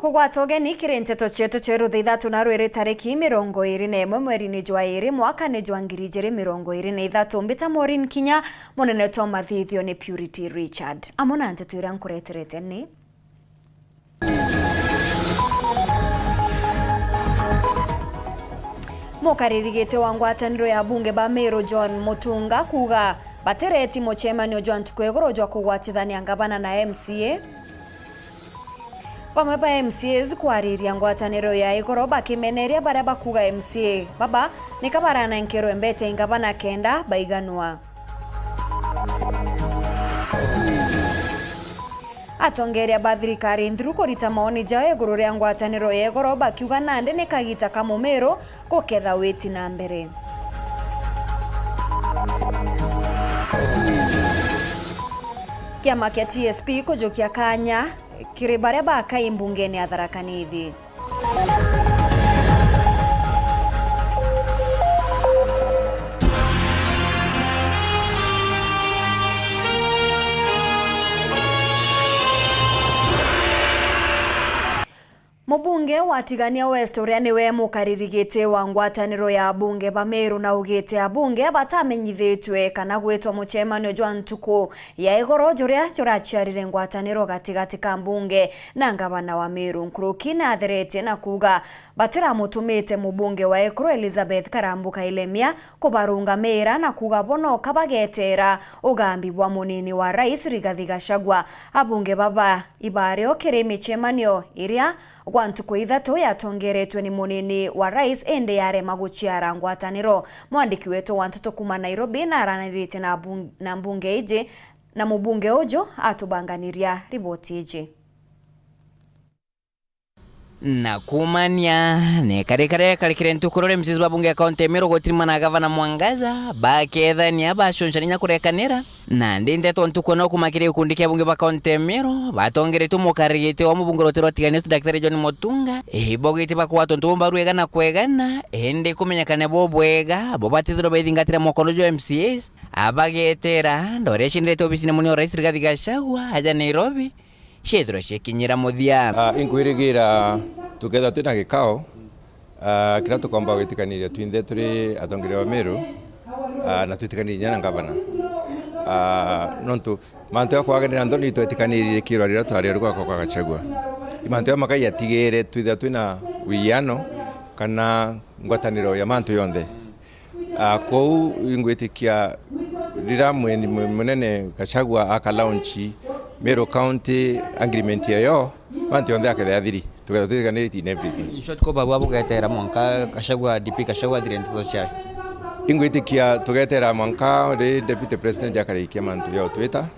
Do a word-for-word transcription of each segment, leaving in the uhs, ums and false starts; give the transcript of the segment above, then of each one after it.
Kugwata ugeni kiri nteto cietu cia rutha ithatu na rwiri tariki mirongo iri na imwe mweri ni jwa iri mwaka ni jwa ngiri ijiri mirongo iri na ithatu. Mbita Maureen Kinya, munene twa mathithio ni Purity Richard. Amwe na nteto iria nkureterete ni: Mukariri giti wa ngwataniro ya abunge ba Meru John Mutunga kuuga batireti mucemanio jwa ntuku iguru jwa kugwatithania ngavana na M C A. Bamwe ba M C As kwariria ngwataniro ya iguru bakimeneria baria bakuuga M C A baba nika baranenkerwe mbete ingavana kenda baiganwa. Atongeria ba thirikari nthiru kurita maoni jao iguru ria ngwataniro ya iguru bakiuga nandi ni kagita ka Mumiru guketha witi na mbere. Kiama kia T S P kujukia kanya kiri baria bakai mbungene ya Tharaka Nithi. Mubunge wa Tigania West, uria niwe mukariri giti wa ngwataniro ya abunge ba Meru, naugite abunge batamenyithitue kana gwitwa mucemanio jwa ntuku ya igoro juria juraciarire ngwataniro gatigati ka mbunge na ngavana wa Meru nkuruki, na atheretie na kuuga batiramutumite mubunge wa Ekuru Elizabeth Karambu Kailemia kubarungamira, na kuuga bo noka bagetera ugambi bwa munini wa rais Rigathi Gachagua. Abunge baba ibario kiri micemanio iria gwa ntuku ithatu yatongeretwe ni munini wa rais, indi yarema guciara ngwataniro. Mwandiki wetu wa nteto kuuma Nairobi na aranirite na bung-, na mbunge iji, na mubunge uju atubanganiria riboti iji. Na kuumania ni kari karia karikire ntuku ruria M C As ba bunge ya kaunti ya Meru gutirimana na gavana Mwangaza bakethania baconcania inya kurekanira. Nandi nteto ntuku no kuuma kiri gikundi kia bunge ba kaunti ya Meru batongeretwe mukariri giti wa mubunge ruti rwa Tigania West Daktari John Mutunga, ibaugite bakugwata untu bumwe barwega na kwegana, indi kumenyekane bo bwega bo batithirwe baithingatira mwakono jwa M C As, abagetera ndore cienderete obisine munini wa rais Rigathi Gachagua aja Nairobi ciethirwe ciakinyira muthia. Ah, inkwirigira tukethirwa twina gikao, ah, kiria tukomba gwitikaniria twinthe turi atongeria ba Meru, ah, na twitikanirie inya na ngavana. Ah, nontu mantu ya kwaganira nthoni itwetikanirie kirwa riria twari aruga kwa, kwa Gachagua. I mantu ya makai yatigire twithirwa twina wiano kana ngwataniro ya mantu yonthe. Ah, kwou ingwitikia riria mweni mu-, munene Gachagua aka launch Meru County agreement eyo, mantu yonthe akethira athiri, tukethira tutiganiritie in everything. In short, ko babua bugetera mwanka Gachagua, D P Gachagua athire nteto ciayo? Ingwitikia tugetera mwanka ri deputy president akarikia mantu yo twita,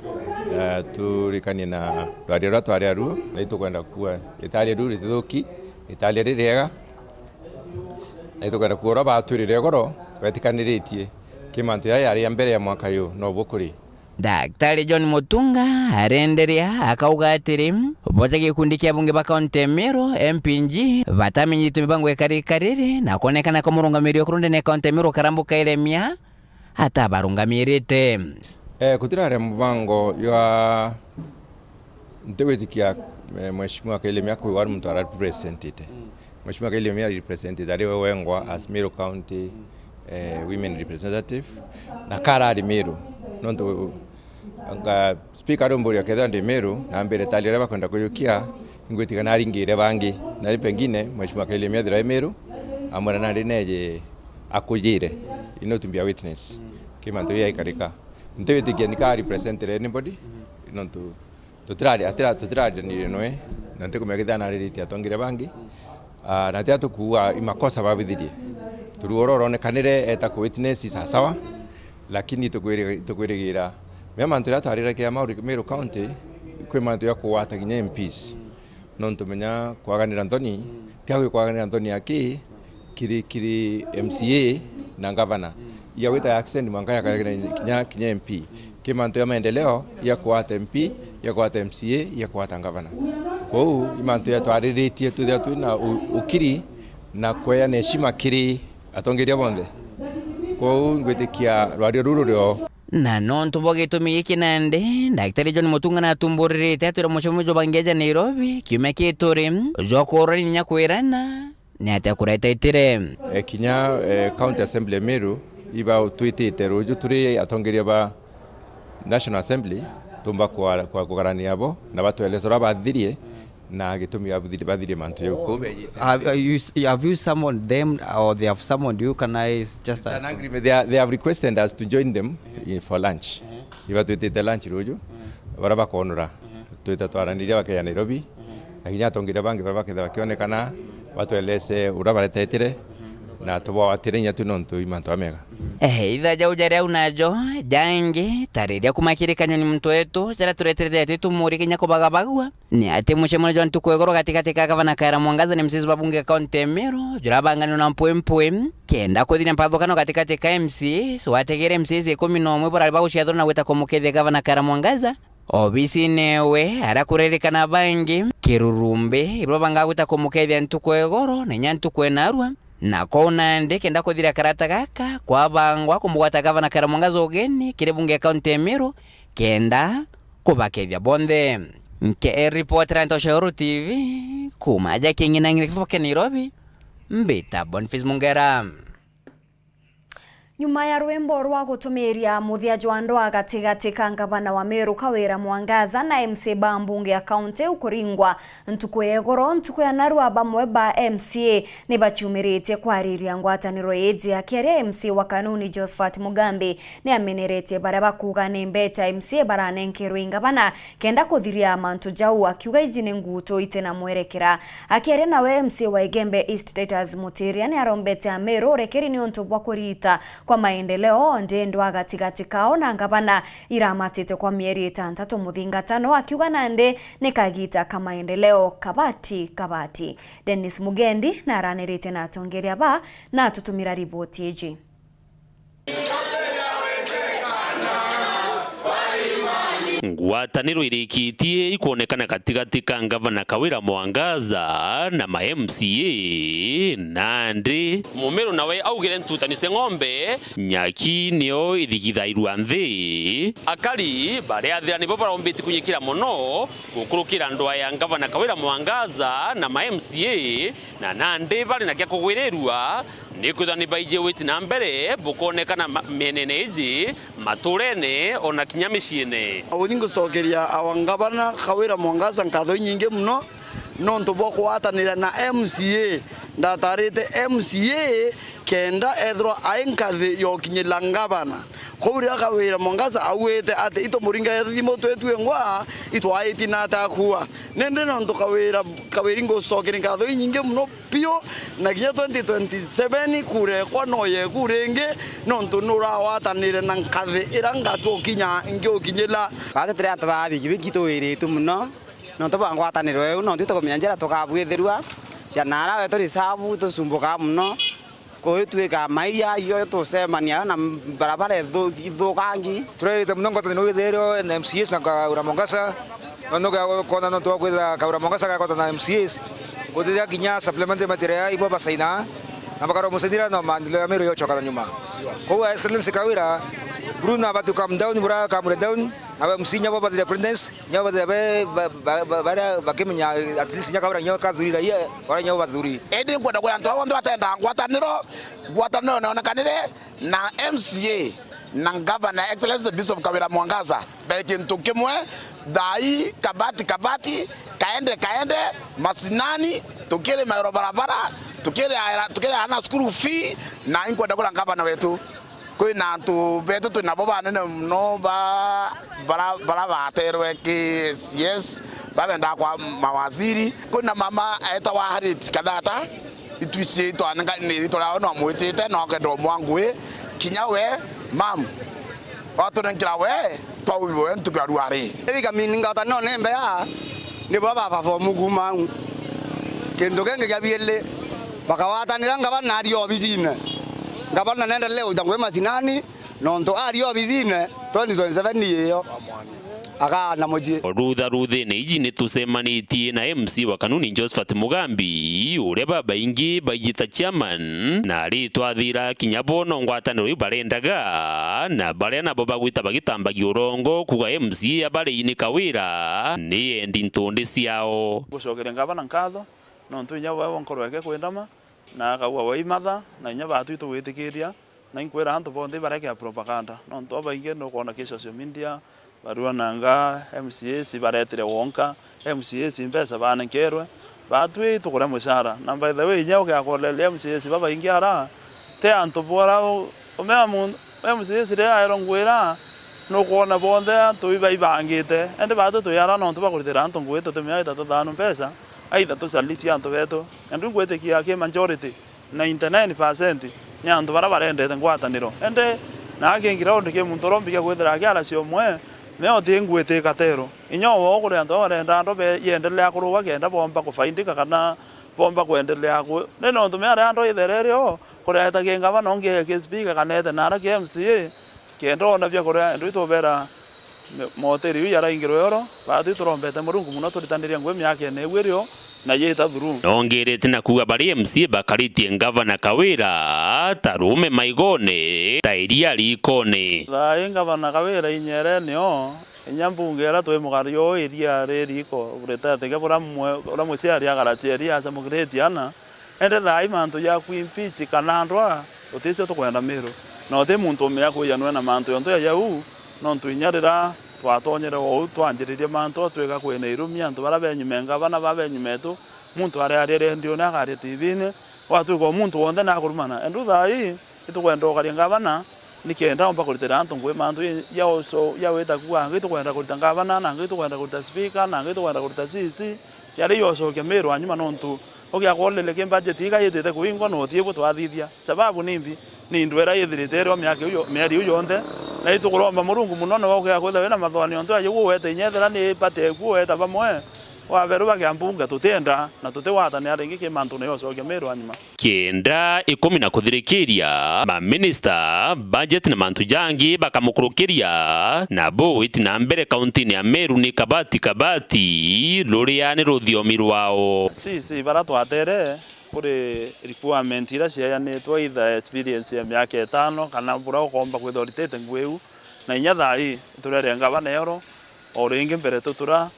eh, turikanie na rwaria ruria twari aruo, na itukwenda kuua ritaria riu ritithuki, ritaria ririega. Na itukwenda kuura batwirire igoro, betikaniritie ki mantu jaria yari ya mbere ya mwaka uyu, no bukuri. Daktari John Mutunga arenderea akauga atiri, bote gikundi kia bunge ba kaunti ya Meru, M P G, batamenyithitwe mibango ikari kariri na kwonekana kwa murungamiri ukuru ndene ya kaunti ya Meru Karambu Kairemia atabarungamirite. Eh, gutiraria mubango jwa Ntigwitikia, eh, Mheshimiwa Kailemia kwi wari muntu ara representite. Mm. Mheshimiwa Kailemia ari representite ari we wengwa as Meru County, eh, women representative. Na karari Meru. Nontu anga speaker ari umburia kethira ndi Meru, na mbere tari aria bakwenda kujukia, ingwitikia naringire bangi. Na ri pengine, Mheshimiwa Kailemia ethira e Meru, amwira nandi neje akujire. Ino to be a witness. Ki mantu ya ikarika. Ntiwitikia nika represent anybody. Nontu Tutirari-, atira-, tutirariranire noe, na ntikumenya kethira nariritie atongeria bangi. Ah, na tiga tukuuga i makosa babithirie. Turuo ruria ruronekanire eta ku witness sawasawa, lakini tukwiri-, tukwirigira. Mea mantu jaria twariragia ma Meru County, kwi mantu ja kugwata kinya M Ps. Nontu menya kwaganira nthoni, tiga gwikwaganira nthoni aki, kiri, kiri M C A na ngavana. Igagwita ya accent mwanka ya kinya, kinya M P. Ki mantu ya maendeleo, ya kwata M P, ya kwata M C A, ya kwata ngavana. Kwou, i mantu ya twariritie twithira twina u-, ukiri na kweana heshima kiri atongeria bonthe. Kwou, ngwitikia rwario ruru rurio. Na nontu bwa gitumi giki nandi, Daktari John Mutunga natumburirite atwire mucemanio jwa bangi aja Nairobi kiumia kituri jwa kurorania inya kwirana ni atia kureta itire. E, kinya, e, County Assembly ya Meru iba twitite ruju turi atongeria ba National Assembly tumba kwa, kwa kugarania abo na batweleza uria bathirie na gitumi bathiri-, bathirie mantu jau kuu beyite. Have, uh, you s-, have you summoned them or they have summoned you? Can I s-, just It's an agreement. They are, they have requested us to join them in, for lunch. Iba twitite lunch ruju, baria bakonora. Twita twaraniria bakeja Nairobi, na kinya atongeria bangi baria bakethira bakionekana, batweleze uria baretetire, na tubawatire inya tu nontu i mantu amega. Eh, itha jau jari au najo, jangi, tariria kumakirikania ni muntu wetu, jaria tureterete ati tumurie kinya kubagabagua. Ni ati mucemanio jwa ntuku ya igoro gatigati ka gavana Kawira Mwangaza na M C As ba bunge ya kaunti ya Meru, jurabanganirwe na mpwimpwi, kenda kuthiria mpathukano gatigati ka M C As, wategere M C As ikumi na umwe barari baguciathurwa na gwita kumukethia gavana Kawira Mwangaza obisine ewe, aria kuririkana bangi, kirurumbi, ibabanga gwita kumukethia ntuku ya igoro, na inya ntuku ya narua, na kou nandi kenda kuthiria karata gaka, kwabangwa kumugwata gavana Kawira Mwangaza ugeni kiri bunge ya kaunti ya Meru, kenda kubakethia bonthe. Nke ripotera Ntoshoro T V, kuma aja King'ina Ng'ina Kithoke Nairobi, mbita Boniface Mungera. Nyuma ya rwimbo rwa gutumiria muthia jwa ndwaa gatigati ka ngavana wa Meru Kawira Mwangaza na M C A ba mbunge ya kaunti iu kuringwa ntuku ya igoro, ntuku ya narua bamwe ba M C A ni baciumiritie kwariria ngwataniro iji. Akiaria M C A wa Kanuni Josephat Mugambi ni ameneretie baria bakuuga ni mbecha M C A baranenkerwe i ngavana kenda kuthiria mantu jau, akiuga iji ni nguutu iti na mwerekera. Akiaria nawe M C A wa Igembe East Titus Mutiria ni arombete Ameru urekeri niuntu bwa kurita kwa maendeleo, ndi ndwaa gatigati kao na ngavana iramatite kwa mieri itantatu muthingatano, akiuga nandi ni kagita ka maendeleo kabati kabati. Dennis Mugendi na aranirite na atongeria ba na atutumira riboti iji. Ngwataniro irikitie ikwonekana gatigati ka ngavana Kawira Mwangaza na ma M C A, nandi Mumiru nawe augire ntutani cia ng'ombe, nyaki niyo ithigithairua nthi. Akari baria athira nibo barombeti kunyikira mono gukurukira ndwaa ya ngavana Kawira Mwangaza na ma M C A, na nandi bari na kia kugwirirua, nikwithwa ni baiji witi na mbere bukonekana ma-, mienene iji, maturene, ona kinya miciine. Uni ngucokeria awa ngavana Kawira Mwangaza nkatho inyingi mono nontu bwa kugwatanira na M C A. Ndatarite M C A kenda ethirwa ai nkathi ya ukinyira ngavana. Kou riria Kawira Mwangaza auite ati itumuringa thimu twitue ngwa, itwaitie na ata akua. Nindi nontu Kawira, Kawira ngucokeria nkatho inyingi mono piu, na kinya twenty twenty-seven kura ekwa no yeku ringi, nontu nurawataniire na nkathi ira ngatua ukinya ngiukinyira. Batetire antu ba bikibiki tuwiritwe mono, nontu bwa ngwataniro iu, nontu itukumenya njira tukabwithirua, ya nara wetu risabu tucumbukaa mono, kuituika maiya iyo tucemania na barabara ithu-, ithukangi. Turirite mono ngwataniro withirio na M C As na Kawira Mwangaza, Nontu ga-, kwona nontu bwa kwithira Kawira Mwangaza gakota na M C As, gutithia kinya supplementary material ibo basaina, na bakarwa musaidira na maendeleo ya Meru yochoka na nyuma. Kou Excellency Kawira, Bruno abatu calm down, bura calm down, na M C nyabo bathire presidents, nyabo bathire be, ba, ba, ba, baria bakimenya at least nya Kawira nyo kathurira iye, ora nyo bathuri. Indi nkwenda kwira antu aba bonthe batenda ngwataniro, ngwataniro neonekanire, na M C A na Governor Excellency Bishop Kawira Mwangaza be kintu kimwe, thai kabati kabati, kaende kaende, masinani, tukiri mairo barabara, tukiri aira, tukiri ana school fee, na inkwenda kura ngavana wetu. Kwina antu betu twinabo banene mono ba, bara, bara baterwe ki C S, babendaa kwa mawaziri. Kwina mama etawa Harriet Kathata, itwiciitwa ni riitwa riawe no amwitite, no akenda umwa ngui, kinya we, mam, watunenkera we, twauirwe we ntuku ya ruari. Iri kamini ngwataniro ni mbea, ni baba perform kuuma au. Kintu kingi kia biiri, bakawatanira ngavana ari obisine. Ngavana nendelee gwita ngui macinani, nontu ari obisine, twenty twenty-seven ni iyo. Agaana mucii. Rutha ruthine iji ni tucemanitie na M C wa Kanuni Josephat Mugambi, uria babaingi baiji ta chairman, na aritwathira kinya bo no ngwataniro iu barendaga, na baria nabo bagwita bagitambagia urongo kuuga M C A abari ini Kawira ni endi ntundi ciao. Ngucokeria ngavana nkatho nontu inya bwe nkoro yake kwindama, na akauga we imatha, na inya baatwi tugwitikiria, na inkwira antu bonthe ibarekea propaganda, nontu babaingi nukwona ki social media, barua nanga M C As ibaretire wonka, M C As mbeca banenkerwe, baatwi tukuria mucara. Na by the way, inya ugiakoreria M C As babaingi ara, ti antu bora u-, umea muntu, M C As riria aerwa ngwira, nukwona bonthe antu ibaibangite, indi baatwi twi ara nontu bakuritira antu ngui tutimea ithatu thanu mbeca, aitha tucalitie antu betu. Na ndiu ngwitikia ki majority, ninety-nine percent ni antu bara barendete ngwataniro. Indi na aki ground ki muntu urombikia kwithira aki arasi umwe, me uti ngwiti katero. Inya uwe ukuri antu babarenda ando be-, yendelea kuruga kenda bomba kufaindika kana bomba kwendelea ku-, ni nontu me aria ando ithere rio, kureta ki ngavana ungi ki speaker kana ete nara ki M C A, kenda ona bia kuria, indi itubera moteri iu yaraingirwe oro, baatwi turombete Murungu mono turitaniria ngui miaka ene iu irio, na yita thuru. Nongerete na kuuga bari M C A bakaritie ngavana Kawira ta ruume maigone, ta iria riikone. Thaa ii ngavana Kawira inyere nio, inya mbunge iria twi mugari uu iria ri riiko, buritete ke buria mwe-, uria muciari agaracia iria acamukiritie ana, Indi thaa ii mantu ja kuimpeach kana ndwa, uticio tukwenda Miru. Na uti muntu umea kwijanwe na mantu jontu ja jau, nontu inya riria twatonyere ou twanjiririe mantu, twika kwina irumi, antu baria benyuma e ngavana, ba benyuma etu, muntu ariaria rendione, akaria T V-ini, gwatwika o muntu wonthe nakurumana. Endu thaa ii, itukwenda ukaria ngavana, nikenda omba kuritira antu ngui mantu ja uso, ja wita kuuga, angi itukwenda kurita ngavana, na angi itukwenda kurita speaker, na angi itukwenda kurita C C, Yari yocokia Miru wa nyuma nontu ugiakorire ki budget iga yitite kuingwa na uti bu twathithia. Sababu nimbi? Ni ndwera yithirite iri o miaka iu yo-, mieri iu yonthe, na itukuromba Murungu mono niwe ugiakwithira wina mathwani ontu aja uwete inya ethira ni party eku uweta bamwe, waberu bagia mbunge tutienda na tutigwatania ringi ki mantune yocokia Miru wa nyuma. Kenda ikumi na kuthirikiria, maminista, budget na mantu jangi bakamukurukiria, na bugwiti na mbere kauntini ya Meru ni kabati kabati, ruria ni ruthiomi rwao. C C bara twatere, kuri requirement iria ciayanitwe, either experience ya miaka itano, kana buria ukomba kwithirwa uritite ngui iu, na inya thaa ii iturere ngavana eoro, o ringi mbere tutura,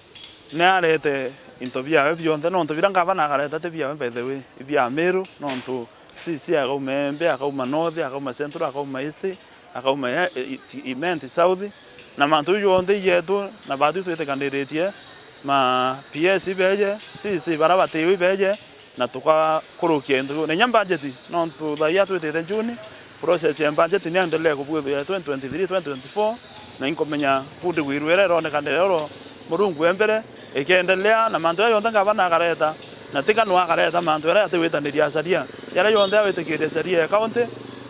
ni arete into biawe bionthe, nontu biria ngavana akareta ti biawe, by the way, i bia Meru, nontu C C akauma Embe, akauma North, akauma Central, akauma East, akauma e-, e-, Imenti South, na mantu jau jonthe i jetu, na baatwi twitikaniritie, ma P S ibeje, C C bara batiwe ibeje, na tukakurukia into biu. Na inya budget, nontu thaa ii twitite June, process ya budget ni endelee kubwithwa ya twenty twenty-three, twenty twenty-four, na inkumenya bundi gwirwira ironeka nderero Murungu e mbere, ikendelea, na mantu jaja jonthe ngavana akareta, na tika nwa akareta mantu jaria atigwitaniria acaria. Jaria jonthe awitikirie acaria ya county,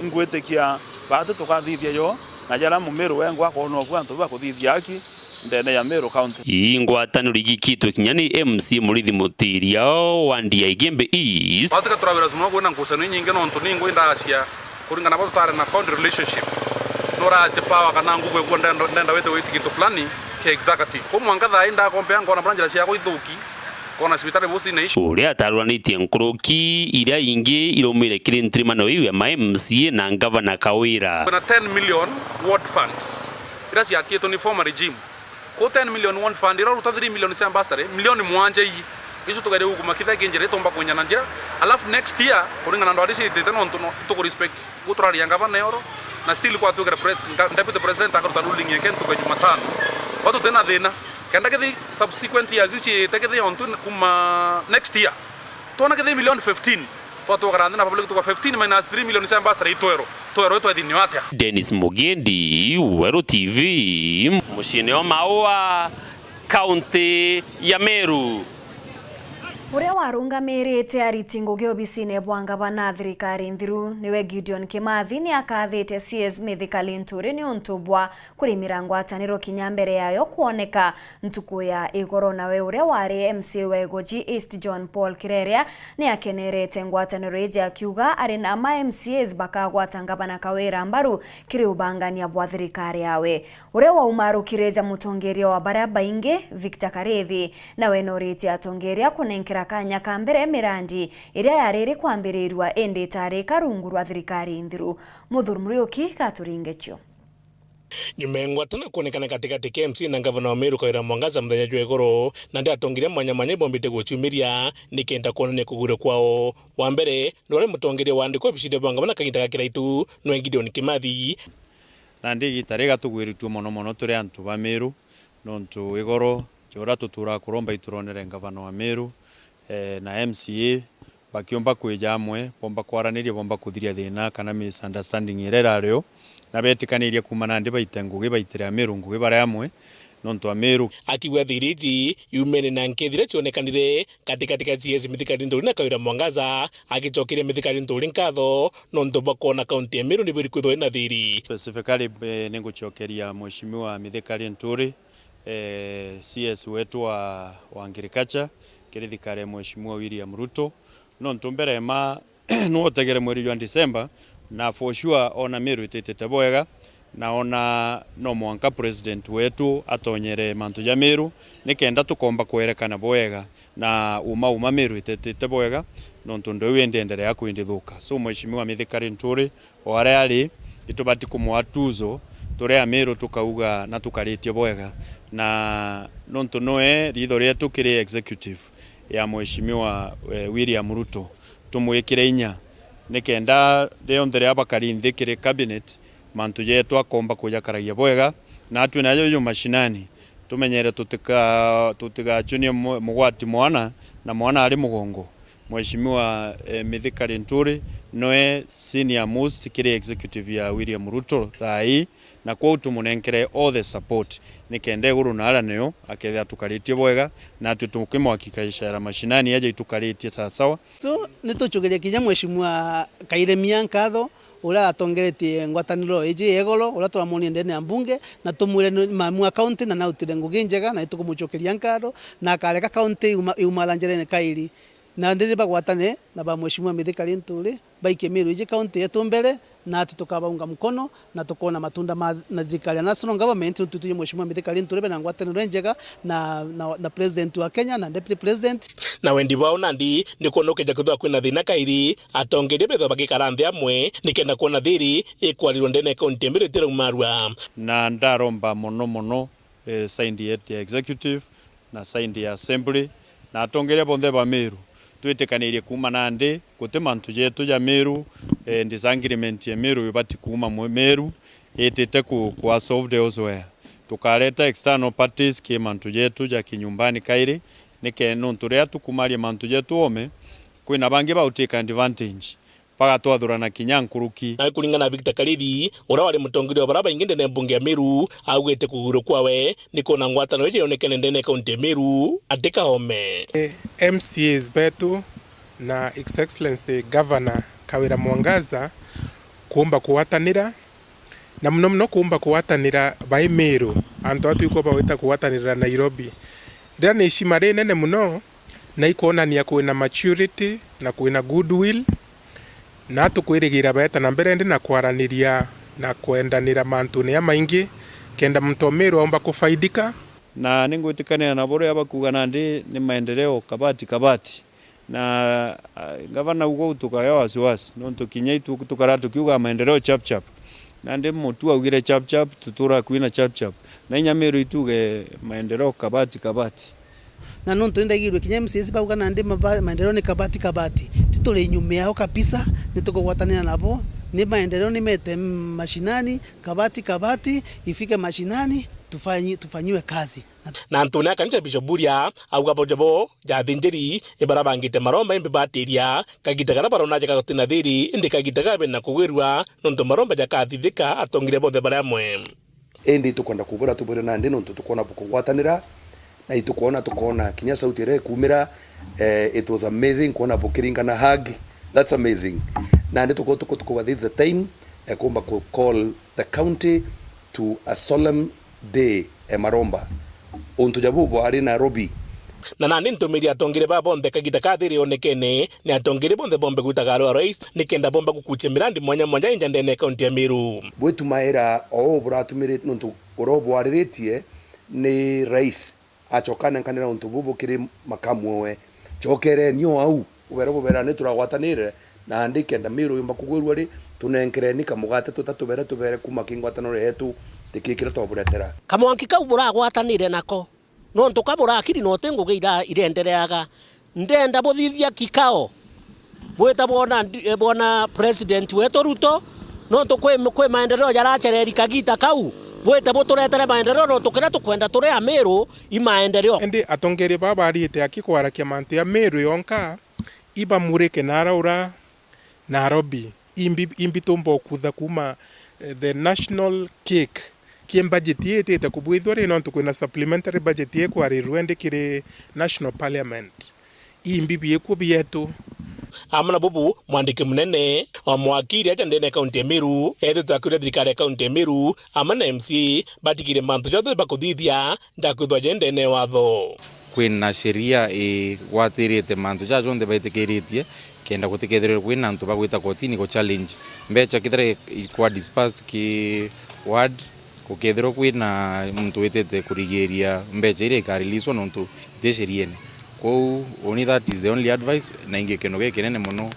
ingwitikia baati tukathithia jo, na jaria Mumiru wengwa akoona oku antu bakuthithia aki, ndene ya Meru County. Ii ngwataniro igikitwe kinya ni M C A Murithi Mutiria wa Ndia Igembe East. Batika turawira cuma kwina ngucanio inyingi nontu ni ngui ndacia kuringana na batutare na county relationship. Nuracia power kana nguvu ekuo ndenda, ndenda wite witi gintu fulani kia executive. Kwa mwanka thaa ii ndakompea ngona bura njira ciakwa ithuki, kona cibitari busi na ici. Uria ataruranitie nkuruki iria ingi iraumire kiri ntirimano iu ya ma M C A na ngavana Kawira. Kwina ten million ward funds iria ciakitwe ni former regime. Ku ten million ward fund, ira uruta three million cia bursary, milioni mwanja ii, icio tugerie gukuma kitha kinjira itumba kwinya na njira. Alafu next year, kuringana na ndwari ciitite nontu no, ituku respect. Gu turaria ngavana eoro, na still kwa twikira pres-, nga-, deputy president akaruta ruling yake ntuku ya Jumatano. Watu tena thina. Kenda kithi subsequent years iu ciite kithi ontu kuma next year. Twona kithi milioni fifteen. Twatwakara nthi na public tuka fifteen minus three million cia bursary itwero. Twero itwethinio atia? Dennis Mugendi, Weru T V, muciini o Maua, kaunti ya Meru. Uria warungamirite ariti ngugi obisine bwa ngavana thirikari nthiru niwe Gideon Kimathi ni akathite C S Mithika Linturi ni untu bwa kurimira ngwataniro kinya mbere yayo kwoneka. Ntuku ya igoro nawe uria wari M C A wa Igoji East John Paul Kireria ni akenerete ngwataniro iji akiuga ari na ma M C As bakagwata ngavana Kawira mbaru kiri ubangania bwa thirikari yawe. Uria waumarukire ja mutongeria wa baria baingi, Victor Karithi, nawe noritie atongeria kunenkera kanya ka mbere mirandi iria yariri kwambirirua indi itarika rungu rwa thirikari nthiru. Muthuri Muriuki gaturinge cio. Nyuma ya ngwatano kwonekana gatigati ka M C A na ngavana wa Meru Kawira Mwangaza muthenya jwa igoro, nandi atongeria mwanya mwanya ibombite guciumiria nikenda kwonania kugwirua kwao. Wa mbere, ni uria mutongeria waandikwa obisine bwa ngavana kagiita ga kiraitu, niwe Gideon Kimathi. Nandi igiita riri gatugwiritue mono mono turi antu ba Meru, nontu igoro ja uria tuturaga kuromba ituronere ngavana wa Meru, eh, na M C A, bakiumba kwija amwe, bomba kwaraniria, bomba kuthiria thina kana misunderstanding iria irari o, na betikaniria kuuma nandi baite ngugi, baitire Ameru ngugi bari amwe, nontu Ameru. Akiuga thiri iji yumene na nkethira cionekanire gatigati ka C S Mithika Linturi na Kawira Mwangaza, agicokeria Mithika Linturi nkatho nontu bwa kwona kaunti ya Meru ni bwiri kwithwa ina thiri. Specifically, eh, ningucokeria Mheshimiwa Mithika Linturi, eh, C S wetu wa, wa agriculture, kiri thirikari ya Mheshimiwa William Ruto. Nontu mbere ma niwe utegere mweri jwa December, na for sure ona Meru ititite bwega, na ona no mwanka president wetu atonyere mantu ja Meru, nikenda tukomba kwerekana bwega, na uma uma Meru ititite bwega, nontu ndu iu indi endelea kwindithuka. So, Mheshimiwa Mithika Linturi, o aria ari, itubati kumwa tuzo, turi Ameru tukauga na tukaritie bwega. Na nontu noe riitho rietu kiri executive ya Mheshimiwa, eh, William Ruto, tumwikire inya, nikenda rionthe riria bakari nthi kiri cabinet, mantu jetu akomba kujakaragia bwega, na atwi najo ju mashinani, tumenyere tutika-, tutigachunie mu-, mugwati mwana, na mwana ari mugongo. Mheshimiwa, eh, Mithika Linturi noe senior most kiri executive ya William Ruto thaa ii, na kwou tumunenkere all the support, nikenda iguru na aria nio akethira tukaritie bwega, na atwi tukimwakikishira mashinani aja itukaritie sawasawa. So, nitucukiria kinya Mheshimiwa Kairemia nkatho, uria atongeretie ngwataniro iji ya igoro, uria turamwonie ndene ya mbunge, na tumwire ni mamu a county na nautire ngugi njega, na nitukumucukiria nkatho, na akareka county iuma-, iumara njerene kairi. Na ndiri bagwatane na ba Mheshimiwa Mithika Linturi, baikie Meru iji county yetu mbere, na ati tukabaunga mkono, na tukoona matunda ma, na thirikari ya national government, nontu twiji Mheshimiwa Mithika Linturi bena ngwataniro injega na, na, na president wa Kenya na deputy president. Na wendi bwao nandi ni kwona ukeja kwithirwa kwina thina kairi, atongeria bethirwa bagikara nthi amwe, nikenda kwona thiri ikwarirwa ndene ya kaunti ya Meru itiraumarua. Na ndaromba mono mono, eh, side yetu ya executive, na side ya assembly, na atongeria bonthe ba Meru, twitikanirie kuuma nandi, guti mantu jetu ja Meru, eh, disagreement ya Meru ibati kuuma mwe-, Meru, itite ku, ku solved elsewhere. Tukareta external parties ki mantu jetu ja kinyumbani kairi, nike nontu riria tukumaria mantu jetu oome, kwina bangi bautake advantage. Bagatwathurana kinya nkuruki. Nawe kuringana na Victor Karithi, uria wari mutongeria wa baria baingi ndene ya mbunge ya Meru, augite kugwirua kwawe ni kwona ngwataniro iji yonekene ndene ya kaunti ya Meru ati kaome. M C As betu na His Excellency Governor Kawira Mwangaza kuumba kugwatanira, na muno muno kuumba kugwatanira bai Meru, antu aa twikwa bagwita kugwatanira Nairobi. Riria ni ishima rinene muno, na ikwonania kwina maturity na kwina goodwill, na tukwirigira beeta na mbere ndi na kwaraniria na kwendanira mantune jamaingi, kenda muntu o Meru aumba kufaidika. Na ningwitikanira na buria bakuuga nandi ni maendeleo kabati kabati. Na, ah, ngavana uga utukage wasiwasi, nontu kinya itu tukara tukiuga maendeleo chap chap. Nandi mutu augire chap chap, tutura kwina chap chap. Na inya Meru ituge maendeleo kabati kabati. Na nontu nindaigirue kinya M C As bauga nandi maba-, maendeleo ni kabati kabati. Tituri nyuma yao kabisa, nitukugwatanira nabo. Ni maendeleo nimete mashinani, kabati kabati, ifike mashinani, tufanyi-, tufanyiwe kazi. Na antune a kanisa Bishop Buria auga bojo bo ja athinjiri ibarabangite maromba imbi batiria kagita karia barona jaka gutina thiri, indi kagita gabe na kugwirua nontu maromba jakathithika atongeria bonthe bari amwe. Indi tukwenda kubura tubwire nandi nontu tukwona bukugwatanira Na itukwona, tukoona kinya sauti iria ikumira, eh, it was amazing kwona bukiringana hug. That's amazing. Nandi tuko-, tuko-, tukuga this is the time, eh, kumba ku call the county to a solemn day, eh, maromba. Untu ja bubu ari Nairobi. Na nandi ntumiri atongeria baa bonthe kagita kathiri onekene, ni atongeria bonthe bombe gwitaga arua rais, nikenda bomba gukuchia mirandi mwanya mwanya inja ndene ya kaunti ya Meru. Bwitumaira o buratumiri nuntu uria ubwariritie ni rais. Acoka anenkanira untu bubu kiri makamu owe. Cokereni o au, ubere bubera ni turagwatanire, nandi kenda Meru yumba kugwirua ri, tunenkereni kamugate tuta tubere tubere kuma ki ngwataniro yetu, tiki kiria twaburetera. Kamwanki kau buragwatanire nako, nontu ka burakiri na uti ngugi ira-, irendereaga. Ndenda buthithia kikao bwita bwona ndi-, eh, bwona President wetu Ruto, nontu kwi, kwi maendeleo jaracereri kagita kau, bwite buturetere maendeleo, nontu kiria tukwenda turi Amiru i maendeleo. Indi atongeria baa bariite aki kwarakia mantu ya Miru yonka, ibamurike nara ura Nairobi, imbi, imbi tumba ukutha kuma, eh, the national cake. Ki budget ii itite kubwithua ri, nontu kwina supplementary budget ikwarirua indi kiri National Parliament. Imbi biikuo bietu. Amwe na bubu, mwandiki munene wa mwakiri aja ndene ya kaunti ya Meru, ethitwe akiuria thirikari ya kaunti ya Meru, amwe na M C A, batigire mantu jonthe bakuthithia, ndakwithwa je ndene ya watho. Kwina sheria igwatirite mantu jaja jonthe baitikiritie, kenda gutikethirwe kwina antu bagwita kotini ku challenge mbecha kethira ikwa dispersed ki ward, gukethirwa kwina muntu witite kurigiria mbecha iria ikareleaswa nontu iti sheriene. Kwou uni that is the only advice, na ingi kintu gikinene mono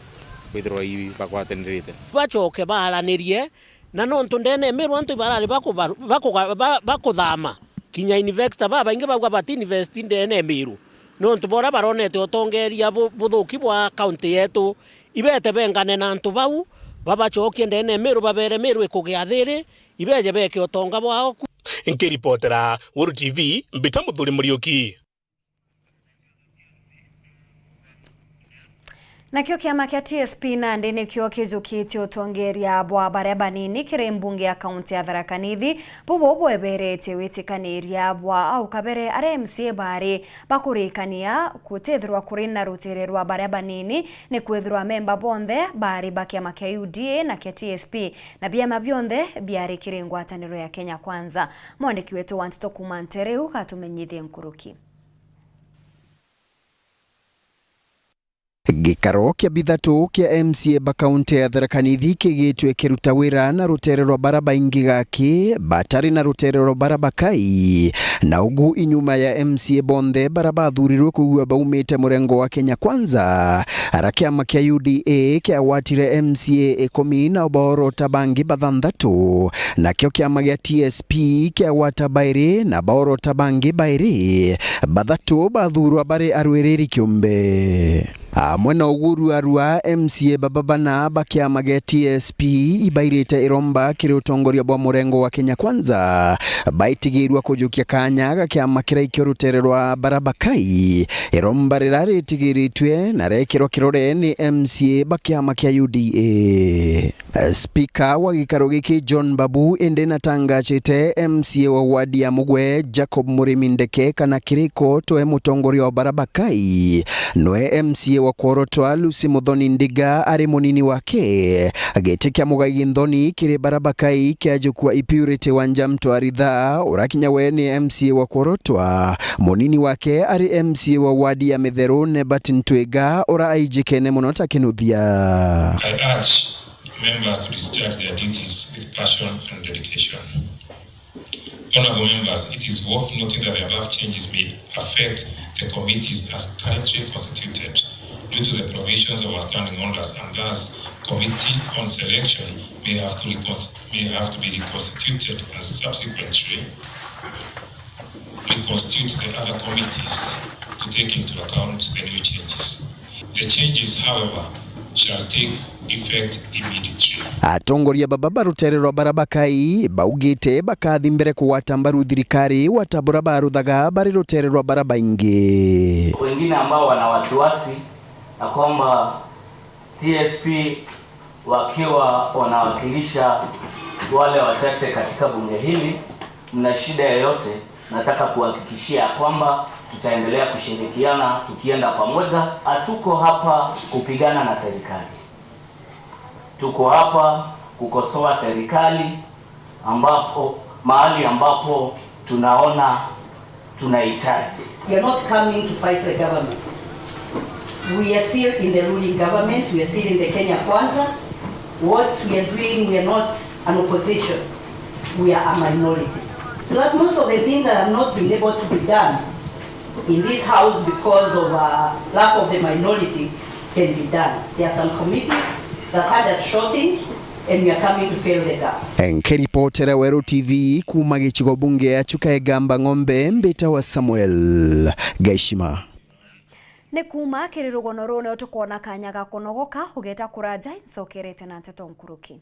kwithirwa ibagwatanirite. Bacoke baaranirie, na nontu ndene ya Meru antu ibarari bakuba-, bakuga-, ba-, bakuthama, kinya investor babaingi bauga bati invest ndene ya Meru, nontu bora baronete utongeria bu-, buthuki bwa kaunti yetu. Ibete bengane na antu bau, babacokie ndene ya Meru, babere Meru ikugia thiri, ibeje beke utonga bwao ku. Nkiripotera Weru T V, mbita Muthuri Muriuki. Nakio kiama kia T S P nandi nikio kijukitie utongeria bwa baria banini kiri mbunge ya kaunti ya Tharaka Nithi, bubu bweberetie witikaniria bwa au kabere aria M C A bari bakurikania gutithirwa kuri na rutere rwa baria banini, ni kwithirwa memba bonthe bari ba kiama kia U D A na kia T S P, na biama bionthe biari kiri ngwataniro ya Kenya Kwanza. Mwandiki wetu wa nteto kuuma Ntereu gatumenyithie nkuruki. Gikaro kia bithatu kia M C A ba kaunti ya Tharaka Nithi kigitwe kiruta wira na rutere rwa bara baingi gaki batari na rutere rwa bara bakai. Na ugu inyuma ya M C A bonthe bara bathurirwe kwigua baumite murengo wa Kenya Kwanza, ara kiama kia U D A kiagwatire M C A ikumi na baorota bangi bathanthatu, nakio kiama gia T S P kiagwata bairi na baorota bangi bairi. Bathatu bathurwa bari arwiriri kiumbe. Amwe na uguru arua, M C A baba bana ba kiama gia T S P ibairite iromba kiri utongoria bwa murengo wa Kenya Kwanza, baitigirwa kujukia kanya ga kiama kiria ikio rutere rwa bara bakai. Iromba rira ritigiritwe na rekirwa kirore ni M C A ba kiama kia U D A. Spika wa gikaro giki John Babu indi natangachite M C A wa wadi ya Mugwe Jacob Murimi Ndeke kana kiriko twe mutongoria wa bara bakai. Nwe M C A wa kworotwa Lucy Muthoni Ndiga ari munini wake. Giti kia Mugai Nthoni kiri bara bakai kiajukua Purity Wanja Mtwaritha, urakinya we ni M C A wa kworotwa. Munini wake ari M C A wa wadi ya Mitheru Nebat Ntwiga, ura aijikene mono ta kinuthia. I urge members to discharge their duties with passion and dedication. Honourable members, it is worth noting that the above changes may affect the committees as currently constituted due to the provisions of our standing orders, and thus committee on selection may have to recons-, may have to be reconstituted and subsequently reconstitute the other committees to take into account the new changes. The changes, however, shall take effect immediately. Atongoria baba ba rutere rwa bara bakai baugite bakathi mbere kugwata mbaru thirikari wata bura baruthaga bari rutere rwa bara baingi. Wengine ambao wana wasiwasi na kwamba T S P wakiwa wanawakilisha wale wachache katika bunge hili, mna shida yoyote, nataka kuhakikishia ya kwamba Tutaendelea kushirikiana tukienda pamoja. Hatuko hapa kupigana na serikali. Tuko hapa kukosoa serikali ambapo, mahali ambapo tunaona tunahitaji. We are not coming to fight the government. We are still in the ruling government. We are still in the Kenya Kwanza. What we are doing, we are not an opposition. We are a minority. So that most of the things that have not been able to be done in this house because of, uh, lack of the minority can be done. There are some committees that had a shortage and we are coming to fill the gap. Nkiripotera Weru T V kuuma gicigo bunge ya Chuka Igamba Ng'ombe, mbitawa Samuel Gaishima. Ni kuuma kiri rugono ruu nio tukwona kanya ga kunogoka, ugeta kuraja, ncokerete na nteto nkuruki.